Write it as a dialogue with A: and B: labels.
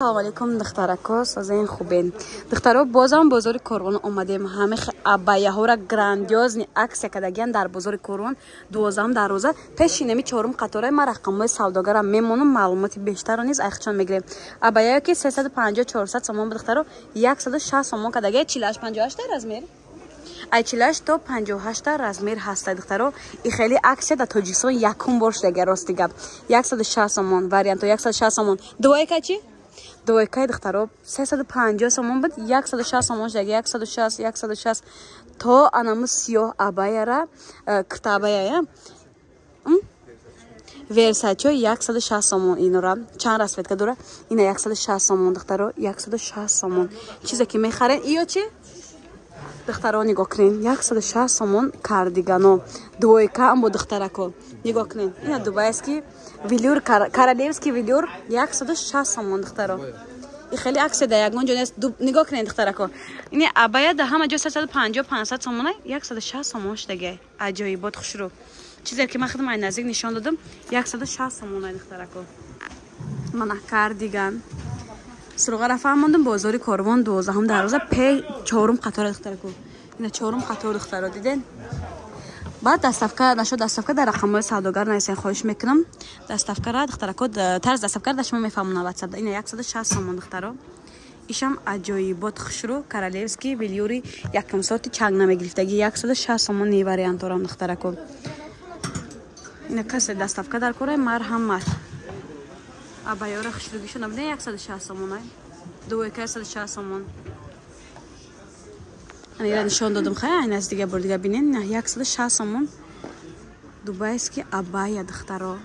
A: Салому алейкум, духтарако, созаин, хубен? Духтаро, бозам бозори Корвон омадем. Ҳаме абаяҳора грандиозный акция кардагиян дар бозори Корвон, 12-ум дарвоза, пеши нами чорум қатораи. Ман рақамҳои савдогарам мемонам, маълумоти бештарро низ айхчон мегирем. Абаяё ки 350, 400 сомон, духтаро, 160 сомон кардагия. 48, 58 размер, ай 48 то 58 размер ҳаста, духтаро. И хеле акция дар Тоҷикистон якум бор шудага, рости гап. 160 сомон варианто, 160 сомон. Двойка чи? Двойкаи, духтаро, 350 сомон буд, 160 сомон шудаги, 160, 160. То анаму сиёҳ абаяра, кирта абаяя Версачо 160 сомон. Инора чанд расцветка дора? Ина 160 сомон, духтаро, 160 сомон. Чизе ки мехарен, иё чи, духтаро, нигоҳ кунен, 160 сомон кардигано, двойка амбо. Духтарако, нигоҳ кунен, ина дубайский велюр, королевский велюр, 160 сомон, духтаро. И хеле акция дар ягон ҷо нест. Нигоҳ кунед, духтарако, ини абая дар ҳама ҷо 350, 500 сомона, 160 сомон шудаги. Аҷоибот, хушрӯ. Чизе ки ман худам ай наздик нишон додам, 160 сомона, духтарако. Мана кардиган суроғара фаҳмондум. Бозори Корвон, 12-ум дарвоза, пе чорум қатора, духтарако. Ина чорум қатор, духтаро, диден? Баъд доставка нашуд, доставка дар рақамҳои савдогар нависен, хоҳиш мекунам. Доставкара, духтарако, тарз доставкара дар шумо мефаҳмонам ватсап. Ина 160 сомон, духтаро. Ишам аҷоибот, хушрӯ, королевский велюри, якум соати чанг намегирифтаги, 160 сомон. Ни варианторам, духтарако. Ина касе доставка дар кора, марҳамат. Абаёра хушрӯгишо набине, 160 сомон, двойка 160 сомон. Ира нишон додам, хай, айн аз дига бор дига бинен, 160 сомон дубайский абая, духтаро.